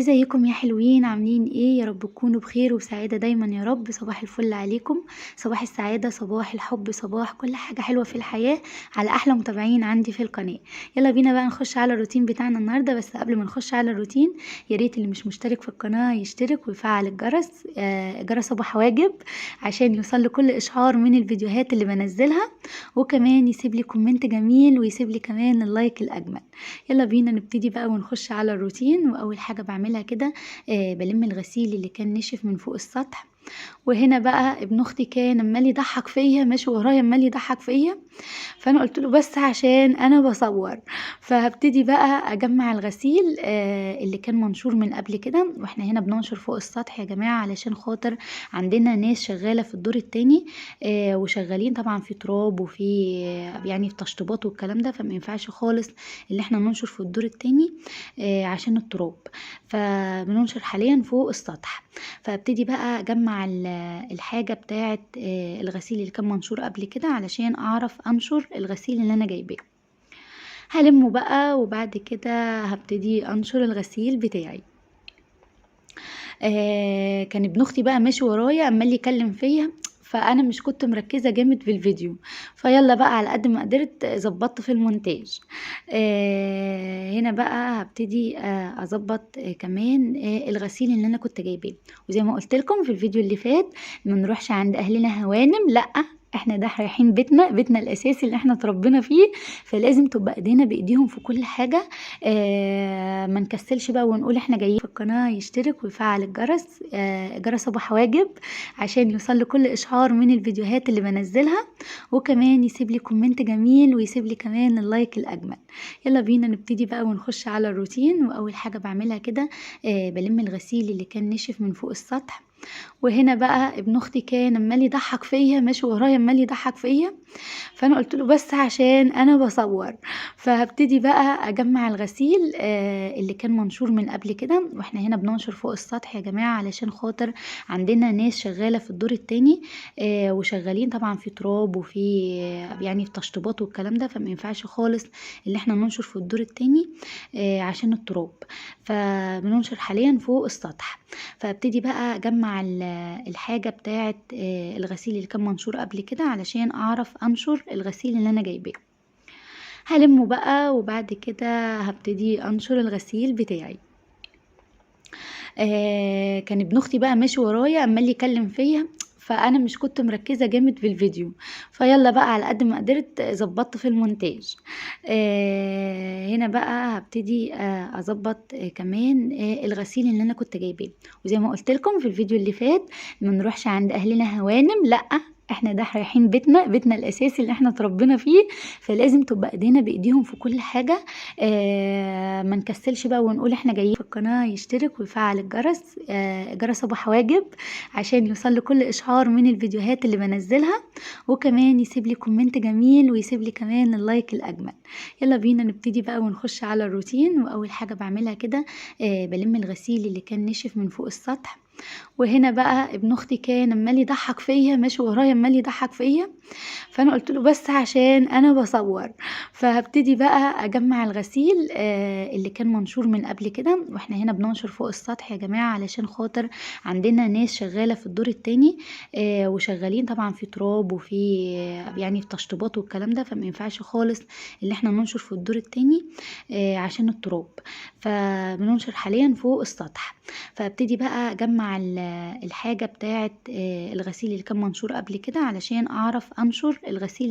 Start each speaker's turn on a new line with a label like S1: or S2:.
S1: ازيكم يا حلوين؟ عاملين ايه؟ يا رب تكونوا بخير وسعادة دايما يا رب. صباح الفل عليكم، صباح السعادة، صباح الحب، صباح كل حاجة حلوة في الحياة على احلى متابعين عندي في القناة. يلا بينا بقى نخش على الروتين بتاعنا النهاردة. بس قبل ما نخش على الروتين يا ريت اللي مش مشترك في القناة يشترك ويفعل الجرس، جرس ابو حواجب، عشان يوصل لكل اشعار من الفيديوهات اللي بنزلها، وكمان يسيب لي comment جميل ويسيب لي كمان ال like الاجمل. يلا بينا نبتدي بقى ونخش على الروتين. واول حاجة بعملها كده بلم الغسيل اللي كان نشف من فوق السطح. وهنا بقى ابن اختي كان عمال يضحك فيا، ماشي ورايا عمال يضحك فيا، فانا قلت له بس عشان انا بصور. فهبتدي بقى اجمع الغسيل اللي كان منشور من قبل كده. واحنا هنا بننشر فوق السطح يا جماعة علشان خاطر عندنا ناس شغالة في الدور التاني، وشغالين طبعا في تراب وفي يعني في تشطيبات والكلام ده، فما ينفعش خالص اللي احنا ننشر في الدور التاني عشان التراب، فبننشر حاليا فوق السطح. فابتدي بقى اجمع الحاجة بتاعه الغسيل اللي كان منشور قبل كده علشان اعرف انشر الغسيل اللي انا جايباه. هلمه بقى وبعد كده هبتدي انشر الغسيل بتاعي. كان ابن اختي بقى ماشي ورايا عمال يكلم فيا، فانا مش كنت مركزه جامد في الفيديو، فيلا بقى على قد ما قدرت ظبطت في المونتاج. هنا بقى هبتدي اظبط كمان الغسيل اللي انا كنت جايباه. وزي ما قلت لكم في الفيديو اللي فات ما نروحش عند اهلنا هوانم، لا احنا ده رايحين بيتنا، بيتنا الاساسي اللي احنا اتربينا فيه، فلازم تبقى ايدينا بايديهم في كل حاجة. ما نكسلش بقى ونقول احنا جايين. في القناة يشترك ويفعل الجرس، جرس ابو حواجب، عشان يوصل لكل اشعار من الفيديوهات اللي بنزلها، وكمان يسيب لي comment جميل ويسيب لي كمان ال like الاجمل. يلا بينا نبتدي بقى ونخش على الروتين. واول حاجة بعملها كده بلم الغسيل اللي كان نشف من فوق السطح. وهنا بقى ابن اختي كان عمال يضحك فيا، ماشي ورايا عمال يضحك فيا، فانا قلت له بس عشان انا بصور. فهبتدي بقى اجمع الغسيل اللي كان منشور من قبل كده. واحنا هنا بننشر فوق السطح يا جماعة علشان خاطر عندنا ناس شغالة في الدور التاني، وشغالين طبعا في تراب وفي يعني في تشطيبات والكلام ده، فما ينفعش خالص اللي احنا ننشر في الدور التاني عشان التراب، فبننشر حاليا فوق السطح. فابتدي بقى اجمع الحاجة بتاعه الغسيل اللي كان منشور قبل كده علشان اعرف انشر الغسيل اللي انا جايباه. هلمه بقى وبعد كده هبتدي انشر الغسيل بتاعي. كان ابن اختي بقى ماشي ورايا عمال يكلم فيا، فانا مش كنت مركزه جامد في الفيديو، فيلا بقى على قد ما قدرت ظبطت في المونتاج. هنا بقى هبتدي اظبط كمان الغسيل اللي انا كنت جايباه. وزي ما قلت لكم في الفيديو اللي فات ما نروحش عند اهلنا هوانم، لا احنا ده رايحين بيتنا، بيتنا الاساسي اللي احنا اتربينا فيه، فلازم تبقى ايدينا بايديهم في كل حاجة. ما نكسلش بقى ونقول احنا جايين. في القناة يشترك ويفعل الجرس، جرس ابو حواجب، عشان يوصل لكل اشعار من الفيديوهات اللي بنزلها، وكمان يسيب لي comment جميل ويسيب لي كمان ال like الاجمل. يلا بينا نبتدي بقى ونخش على الروتين. واول حاجة بعملها كده بلم الغسيل اللي كان نشف من فوق السطح. وهنا بقى ابن اختي كان عمال يضحك فيا، ماشي ورايا عمال يضحك فيا، فانا قلت له بس عشان انا بصور. فهبتدي بقى اجمع الغسيل اللي كان منشور من قبل كده. واحنا هنا بننشر فوق السطح يا جماعة علشان خاطر عندنا ناس شغالة في الدور التاني، وشغالين طبعا في تراب وفي يعني في تشطيبات والكلام ده، فما ينفعش خالص اللي احنا ننشر في الدور التاني عشان التراب، فبننشر حاليا فوق السطح. فابتدي بقى اجمع الحاجة بتاعه الغسيل اللي كان منشور قبل كده علشان اعرف انشر الغسيل.